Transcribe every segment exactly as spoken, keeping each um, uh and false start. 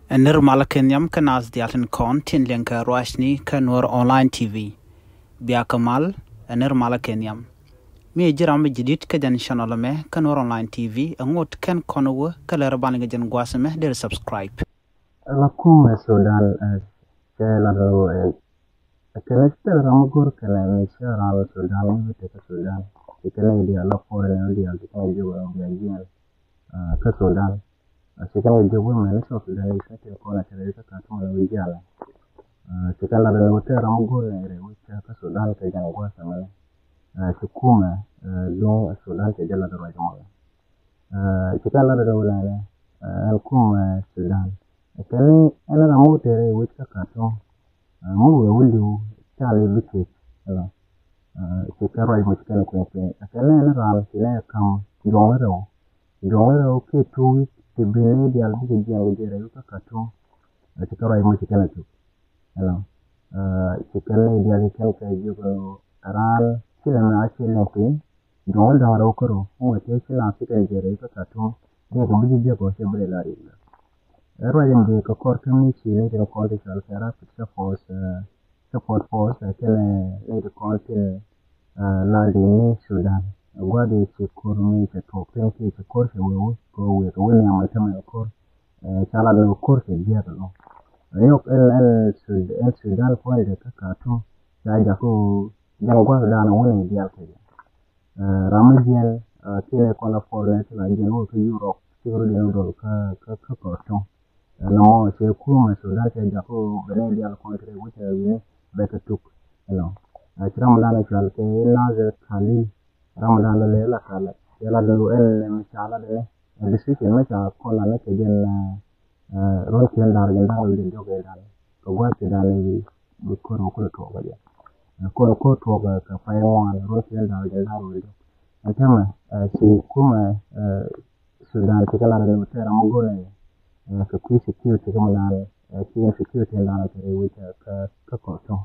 Ɛ nir malä kɛ nhiam kä nath diaal tin kɔn tin liɛŋ kɛ ruacni kä Nuɔr Online T V. Bia kɛ mal, ɛ nir malä kɛ nhiam. Mi ji̱ ram mi ji̱ dit kä jɛn channel mɛ kä Nuɔr Online T V, ɛ ŋot kɛn kɔn wä kä lɛr ban kɛ jɛn gua̱a̱th mɛ der subscribe. Ala kum ɛ Sudan, ɛ, kɛ la rɛ wä ɛ. Ɛ kɛn ɛ ci tɛk ram mi go̱r kɛn ɛ mi cɛ ram Sudan mi bi tɛk kä Sudan. Ci kɛn ɛ diaal la foreign ɛ diaal ci kɛn ɛ jiök ɛ bia jiɛn, ɛ, kä Sudan. Ɛ, ci kɛn ɛ jiök wä mɛn ni South Sudan ni kɛ tɛk kɔn ɛ tɛk ɛ kä Khartoum ɛ wä jiaal. Ɛ, ci kɛn la rɛ wä tɛk ram mi go̱r ɛ rɛ wä cɛ kä Sudan kɛ jɛn gua̱a̱th ɛ mɛn. Ɛ, ci kumɛ, ɛ, duŋ ɛ Sudan cɛ jɛ la rɛ ruac mɔ. Ɛ, ci kɛn la rɛ wä nɛnɛ, ɛ, ɛn kumɛ Sudan. Ɛ kɛn ni ɛn ram mi wä tɛk ɛ wä cɛ kä Khartoum. Ɛ, mi wee wä li̱w ca lɛ bi kek, you know. Ɛ, ci kɛ ruac mɔ ci kɛn kuɛn kuɛn. Ɛ kɛn ni ɛn ram ci nɛ kam juɔ̱ŋ rɛw. Juɔ̱ŋ rɛw kiɛ two week ti bi ni diaal bikɛ jiɛn kɛ jiɛn rɛy kä Khartoum. Ɛ, ci kɛ ruac mɔ ci kɛn tuk, you know. Ɛ, ci kɛn ni diaal ci kɛn kɛ jiök ni raan ci lɛ mɛ a ci lɛ piny. Juɔ̱ŋ da̱ŋ rɛw kärɔ̱ mi wee tëë ci naath ci kɛn jiɛn rɛy kä Khartoum. Dee kɛ bi ji̱ jiäk ɔ cɛ bi rɛy la riɛk la. Ɛ ruac in dee kɛ kɔr kä mi ci ni tin kɔn ti cɔal kɛ Rapid Support, ɛ, Support Force, ɛ, kɛnɛ ni ti kɔn tin, ɛ, la di ni Sudan. Ɛ gua̱th di ci ko̱r mi cɛ tuɔk tin kiɛ ci ko̱r cɛ wee wä kɛ wee kɛ wee ni amɛ tämɛ kɛ ko̱r. Ɛ, ca la ni ko̱r cɛ jiɛk lɔ. Ɛ nyɔk ɛn, ɛn Sud-, ɛn Sudan puɔ̱ny dee kä Khartoum. Ca jakä jɛn gua̱th dan wä ni diaal kɛ jɛ. Ɛ, ram mi jiɛn, ɛ, kɛnɛ kɔn la foreign ɛ ti la jiɛn wä kä Europe, ti kɛ rɔ diɛn wä dɔl kä, kä, kä Khartoum. Ɛ, nɔmɔ cɛ kumɛ Sudan cɛ jakä bɛ ni diaal kɔn ti rɛ wä cɛ wi̱ni bɛ kɛ tuk, you know. Ɛ, ci ram dan ɛ cual kɛ Nasser Khalil, ram dan la lɛ la kala. Yɛ la dun ɛn mi ca la dɛ ni. Ɛ, decision mi ca kɔn la ni kɛ jɛn, ɛ, ɛ, ruɔn kiɛn da̱r jɛn da̱r wä jɛn jɔk ɛ da̱r. Kɛ gua̱th ci da̱r ni bi ko̱r wä kulɛ tuɔk kɛ jɛ. Ɛ, kɔn ko̱r tuɔk kɛ, kɛ pay ŋuan ruɔn kiɛn da̱r jɛn da̱r wä jɔk. Ɛn tämɛ, ɛ, ci kumɛ, ɛ, Sudan ci kɛ lat ni wä tɛr ram mi go̱n ɛ, ɛ, kɛ kui̱ security kä mi naan, ɛ, ci insecurity naan kɛ rɛy wec kä, kä Khartoum.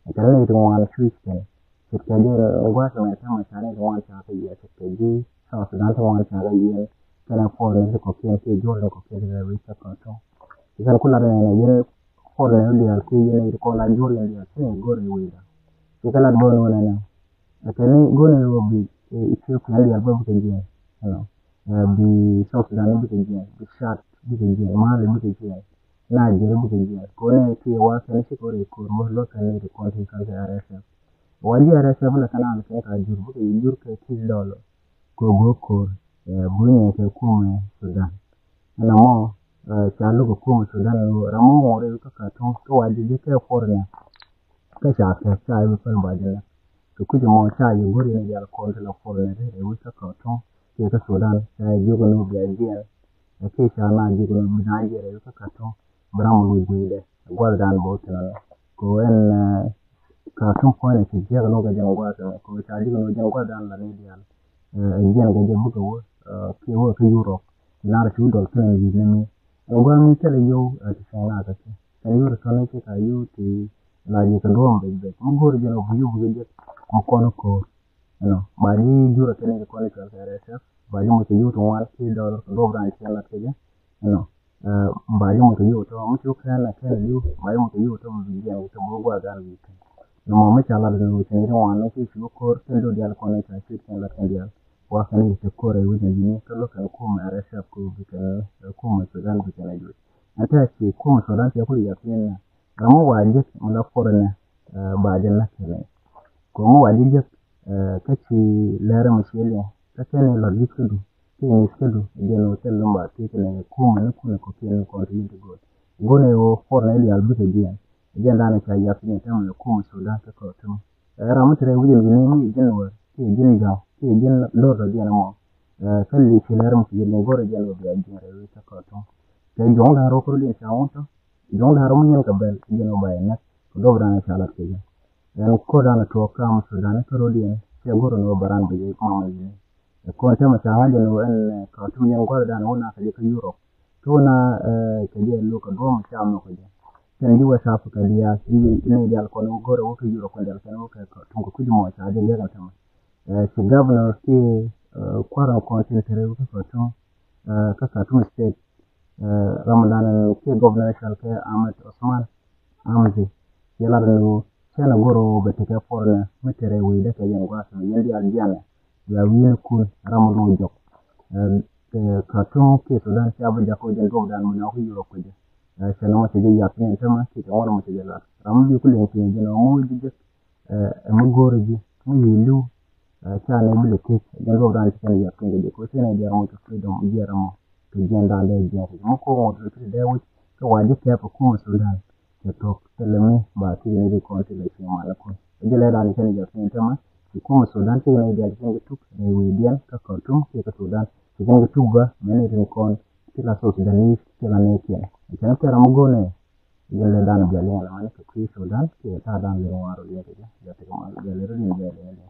Ɛ kɛ rɛy ti ŋuan cui̱c kɛn. Ce̱tkɛ ji̱ gua̱a̱th mɛ täämɛ ca ni ti ŋuan ca kɛ yiɛn, ce̱tkɛ ji̱ South Sudan ti ŋuan ca kɛ yiɛn. Kɛnɛ foreign ni ti kɔ̱kiɛn kiɛ juɔ̱ɔ̱r ni kɔ̱kiɛn ti rɛy wec kä Khartoum. Ci kɛn ku lat nɛnɛ yɛn foreign ni diaal kiɛ yɛn ni ti kɔn la juɔ̱ɔ̱r ni diaal ci ni go̱r rɛy wecda. Ci kɛ lat bä ni wä nɛnɛ. Ɛ kɛn ni go̱r ni wä bi, ɛ, Ethiopia ni diaal bä bikɛ jiɛn. You know. Ɛ, bi South Sudan bikɛ jiɛn, bi Chad bikɛ jiɛn, Mali bikɛ jiɛn, Nigeria bikɛ jiɛn. Kɔn ɛ ti wa kɛn ci kɔn rɛy ko̱r wä luɔt kɛn ni ti kɔn ti kal kɛ R S F. Wa ji̱ R S F la kɛn al kɛ ka jur bikɛ jur kɛ ti dɔl. Kɛ go̱ ko̱r, ɛ, bunyɛ kɛ kumɛ Sudan. Ɛn ɛmɔ, ɛ, ca luk kɛ kumɛ Sudan ɛ ram mɔ ŋuɔr rɛy kä Khartoum kä wa ji̱ ji̱ kɛ foreign. Kä ca kɛ ca i̱ bi päl ba jɛ lɛ. Kɛ kui̱c ɛmɔ ca yɛ go̱r yɛn diaal kɔn ti la foreign ɛ rɛy wec kä Khartoum kiɛ kä Sudan, ca yɛ jiök ni wä bia jiɛn. Ɛ kiɛ ca na jiök ni wä bi na jiɛn rɛy wec kä Khartoum, bi ram wä luc gui̱dɛ. Ɛ gua̱thdan bä wä thin ɛnɔ. Kɛ ɣöö ɛn, ɛ, Khartoum puɔ̱nydɛ ci jiäk ɛn wä kɛ jɛn gua̱a̱th ɛmɛ. Kɛ ɣöö ca jiök ni wä jɛn gua̱thdan la ni diaal. Ɛ, ɛ jiɛn kɛ jɛ bikɛ wä, ɛ, kiɛ wä kä Europe. Ci nar ci wä dɔl kɛn ɛ yi̱i̱t ni mi. Ɛ gua̱a̱th mi thilɛ yio̱w, ɛ, ti cäŋ nath ɛ ti. Kɛn yio̱w ti thɔn i̱ ci ka yio̱w ti la ji̱ kɛ duɔ̱ɔ̱m bec bec. Mi go̱o̱r jɛn ɔ bi yio̱w bi kɛ jek mi kɔn ko̱o̱r. You know, ba ji̱ jur ɛ kɛn i̱ kɔn i̱ cɔal kɛ R S F. Ba ji̱ mɔ ci yio̱w ti ŋuan ti dɔl kɛ duɔ̱ɔ̱m raan cɛ lat kɛ jɛ. You know, ɛ, ba ji̱ mɔ ci yio̱w tɔ mi ci wä kɛn ɛ kɛn ɛ yio̱w. Ba ji̱ mɔ ci yio̱w tɔ mi bi jiɛn wi̱i̱ tɔ bi wä gua̱a̱th gan wi̱i̱ kɛn. Nɔmɔ mi ca lat ni wä cɛ ni ti ŋuan ni ci ci wä ko̱o̱r kɛn do̱dial kɔn i̱ ca ci kɛn lat kɛn dial. Wa kɛn i̱ ti ko̱o̱r ɛ wi̱c ni yini kä luɔ̱k kɛn kumɛ R S F kɛ bi kɛn, ɛ, kumɛ Sudan bi kɛn ɛ juɔc. Ɛn tɛ̈ ci kumɛ Sudan cɛ kul yap ni nɛ. Ram mi wa ji̱k mi la foreign ɛ, ɛ, ba ji̱ la kɛn ɛ. Kɛ mi wa ji̱ ji̱k, ɛ, kä ci lɛr mi ci liɛŋ. Kä kɛn ɛ lɔt ji̱k kädu. Kiɛ ŋi̱i̱c kädu. Jɛn wä thil lum ba thiec kɛn ɛ kumɛ ni kun ɛ kɔ̱kiɛn kɔn ti liŋ ti go̱o̱l. Go̱n ɛ wä foreign ɛ diaal bikɛ jiɛn. Jɛn danɛ ca yap ni tɛmɛ kumɛ Sudan kä Khartoum. Ɛ ram mi te rɛy wi̱c in wi̱ni mi ji̱n wä kiɛ ji̱n ja̱ŋ kiɛ ji̱n lo̱r tɔ jiɛn ɛmɔ. Ɛ, kä li̱i̱ ci lɛr mi ci ji̱n go̱r jiɛn wä bia jiɛn rɛy wi̱c kä Khartoum. Kɛ juɔ̱ŋ da̱ŋ rɛw kɛ rɔ diɛn ca ŋuɔ̱t tɔ. Juɔ̱ŋ da̱ŋ rɛw mi yɛn kɛ bɛl jiɛn wä ba yɛ näk. Kɛ duɔ̱p da̱ŋ ca lat kɛ jɛ. Ɛn ko̱r da̱ŋ tuɔɔk kam Sudan kä rɔ diɛn cɛ go̱r ni wä ba ran bi ji̱ mam mi ji̱n. Ɛ kɔn tɛmɛ ca ŋa̱c jɛ ni wä ɛn, ɛ, Khartoum yɛn gua̱th da̱ŋ wä na kɛ jɛ kä Europe. Kä wä na, ɛ, kɛ jɛ lo̱k kɛ duɔ̱ɔ̱m ca mɛ kɛ jɛ. Kɛn ji̱ wä sap kɛ diaal, ji̱ nɛ diaal kɔn wä go̱rɛ wä kä Europe kɔn diaal kɛn wä kɛ Khartoum kɛ kui̱c mɔ ca jɛ liɛk ɛn tämɛ. Ɛ, ci governor kiɛ, ɛ, kua̱r ɔ kɔn tin te rɛy wä kä Khartoum, ɛ, kä Khartoum State. Ɛ, ram dan kiɛ gɔvnɛ cɔal kɛ Ahmed Osman Amzi. Yɛ lat ni cɛn a goro bɛ tekɛ pɔr nɛ mi tɛrɛ wi̱i̱ dɛ kɛ jɛn gua̱a̱th mi yɛn diaal jianɛ. Bia wi̱i̱ ni kun ram lo jɔk. Ɛ, kɛ Khartoum kiɛ Sudan cia bä jakɔ jɛn duɔk dan mi na ku yɔrɔ kujɛ. Ɛ, cɛn mɔ cɛ jɛ yak ni tɛmɛ kiɛ cɛ ŋuɔr mɔ cɛ jɛ lat. Ram bi ku liŋ kiɛ jɛn ɔ mɔ wi̱i̱ bi jɛ. Ɛ, ɛ mi go̱o̱ri ji̱ mi wi̱i̱ li̱w. Ɛ, ca nɛ bi lɛ thiec jɛn duɔk dan ci kɛn yak kiɛ jɛ ko cɛn ɛ diaal mɔ kɛ freedom jiɛn ram mɔ. Kɛ jiɛn dan dee jiɛn kɛ mɔ ko ŋuɔt lɛ kɛ dee wi̱c kɛ wa ji̱ kɛp kɛ kumɛ Sudan. Kɛ thok thilɛ mi ba ti ni ri kɔn ti lɛ ci ma lɛ kun. Ɛ jɛ lɛ dan kɛn jɛ tin tɛmɛ ci kumɛ Sudan ti ni dial kɛn kɛ tuk rɛ wi̱i̱ diɛn kä Khartoum kiɛ kä Sudan. Ci kɛn kɛ tuk bä mɛ ni rin kɔn ti la South Sudanese ti la ni kiɛn. Ɛ kɛn kɛ ram go̱o̱nɛ. Ɛ jɛ lɛ dan jɛ lɛ mɛ ni kɛ kui̱ Sudan kiɛ ta dan lɛ ŋuar lɛ kɛ jɛ. Jɛ ti kɛ ma jɛ lɛ rin jɛ lɛ.